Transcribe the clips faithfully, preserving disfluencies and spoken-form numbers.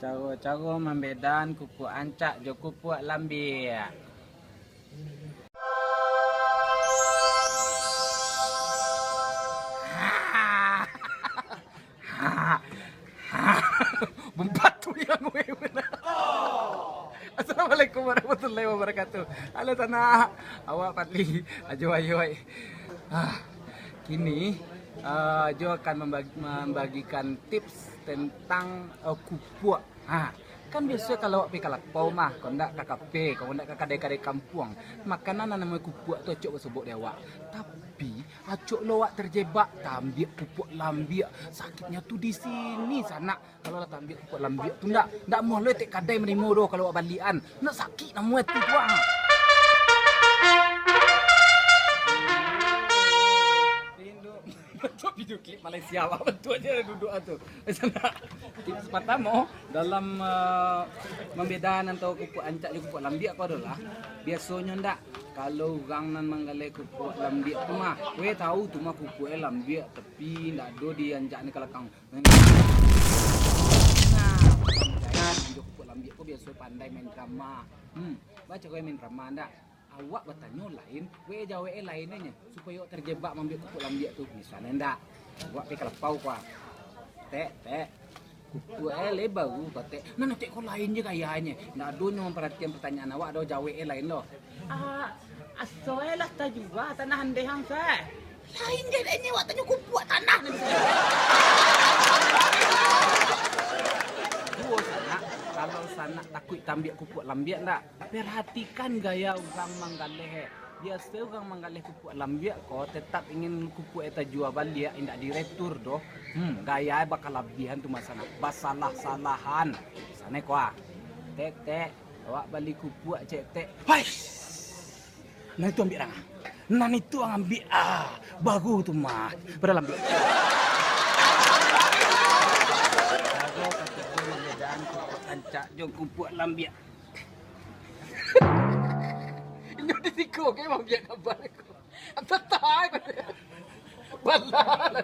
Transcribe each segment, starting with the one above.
Caro-caro mambedaan kupuak ancak jo kupuak lambiak. Bumbatu yang wewe. Assalamualaikum warahmatullahi wabarakatuh. Halo sanak, awak Fadli, ajo ayo ai. Ah, kini, ah, Jo akan mambagi-, mambagikan tips tentang, eh, kupuak. Ha, kan biaso kalau awak pai ka lapau mah, kok ndak ka kafe, kok ndak ka kadai-kadai kampuang, makanan nan namonyo kupuak tu acok basobok di awak. Tapi, acok lo awak terjebak, tambiak kupuak lambiak, sakiknyo tu di sini sanak. Kalau lah tambiak kupuak lambiak tu ndak, ndak amuah lo etek kadai manarimo doh kalau awak baliakan. Ndak sakik namonyo tu, Tuang. Rindu. Bantuak video klip Malaysia, awak bantuak je duduak tu. Tips partamo, dalam, eh, mambedaan antaro kupuak ancak jo kupuak lambiak ko adolah, biasonyo ndak, kalau urang nan manggaleh kupuak lambiak tu mah, weh tau tu mah kupuak lambiak, tapi ndak ado diancak ni ka lakang. Nah, jo kupuak lambiak ko biaso pandai main drama. Hmm, baco kau main drama ndak? Awak batanyo lain, wee jawek e lain nyo, supayo awak tarjebak maambiak kupuak lambiak tu. Misalnyo ndak, awak pai ka lapau ko, ah. Tek, tek. Kupuak e lai baru ko, tek. Nan tek ko lain je gayanyo. Ndak ado nyo mamparatian partanyaan awak doh, jawek e lain doh. Ah, aso e lah tajua tanah andeh ang, Seh. Lain je dek nyo, awak tanyo kupuak tanah nan di sinan. Duo sanak, kalau sanak takuik tambiak kupuak lambiak ndak? Perhatikan gaya urang manggaleh. Biaso urang manggaleh kupuak lambiak ko, tetap ingin kupuak e tajua baliak, indak diretur doh. Hmm, gaya e bakalabiahan tu mah sanak. Basalah-salahan. Sanak ko ah. Tek, tek. Awak bali kupuak, cek, tek. Hai! Nan itu ambiak ang. Nan itu ang ambiak, ah. Baru tu mah. Padahal lambiak. Caro katigo mambedaan kupuak ancak jo kupuak lambiak. Inyo di siko ke mambia gambar ko. Tetap. Balah.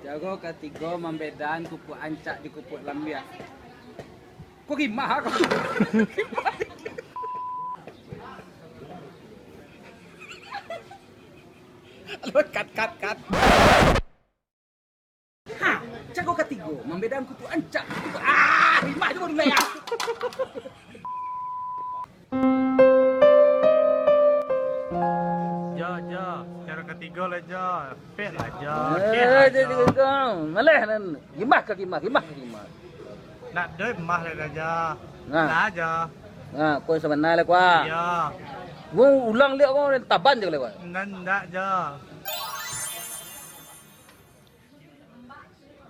Caro katigo mambedaan kupuak ancak jo kupuak lambiak. Ko rimah ko. Aduh, kat, kat, kat. Ha, caro katigo, mambedaan kupuak ancak. Ah, rimah jo baru lai, ah. Jo, Jo, caro katigo lah, Jo. Pek lah, Jo. Pek lah, Jo. Maleh nan. Rimah ka rimah, rimah ka rimah. Nak doi mah lah, Jo. Nah. Nah, Jo. Nah, kau sabana lah, kau. Iya. Kau ulang liak kau, taban je lah, kau. Nan ndak, Jo.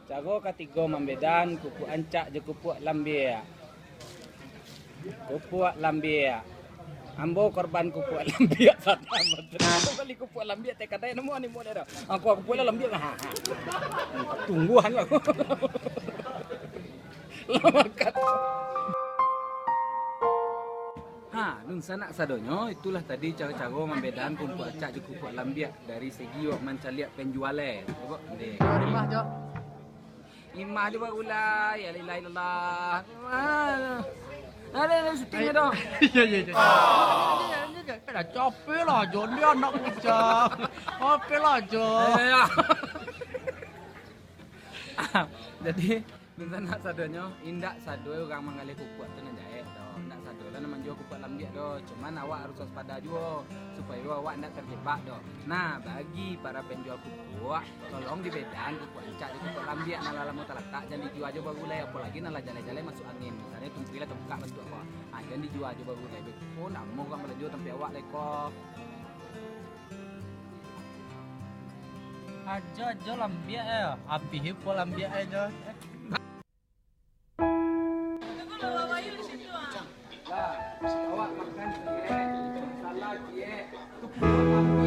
Caro katigo mambedaan kupuak ancak jo kupuak lambiak. Kupuak lambiak. Ambo korban kupuak lambiak sanak. Ambo bali kupuak lambiak, tek kadai namo ni model tu. Angku kupuak lambiak. Ha, ha. Tungguan aku. Lamakan. Ha, dunsanak sadonyo, itulah tadi caro-caro mambedaan kupuak ancak jo kupuak lambiak dari segi awak mancaliak penjual e. Cubo, ndeh. Rimah, Jo. Rimah jo baru lai, la ilaha illallah. Ada, ada syuting tu. Iya, iya, iya. Capek lah, Jo. Dia anak bujang. Capek lah, Jo. Eh, ya. Jadi, dunsanak sadonyo, indak sado urang manggaleh kupuak tu nan jahek doh. Indak sado lah nan manjua kupuak lambiak doh. Cuman awak harus waspada juo, supayo awak indak terjebak doh. Nah, bagi para penjual kupuak, tolong dibedaan kupuak ancak jo kupuak lambiak. Nan lah lamo talatak, jan dijua jo baru lai, apolagi nan lah jalai-jalai masuak angin. Misalnyo tumpuik lah tabukak bantuak ko. Ah, jan dijua jo baru lai. Beko namo urang balanjo tampek awak lai ko. Ajo, ajo lambiak e. Abih pulo lambiak e, Jo. Lah, awak makan ciek, salah ciek. Tu pulo.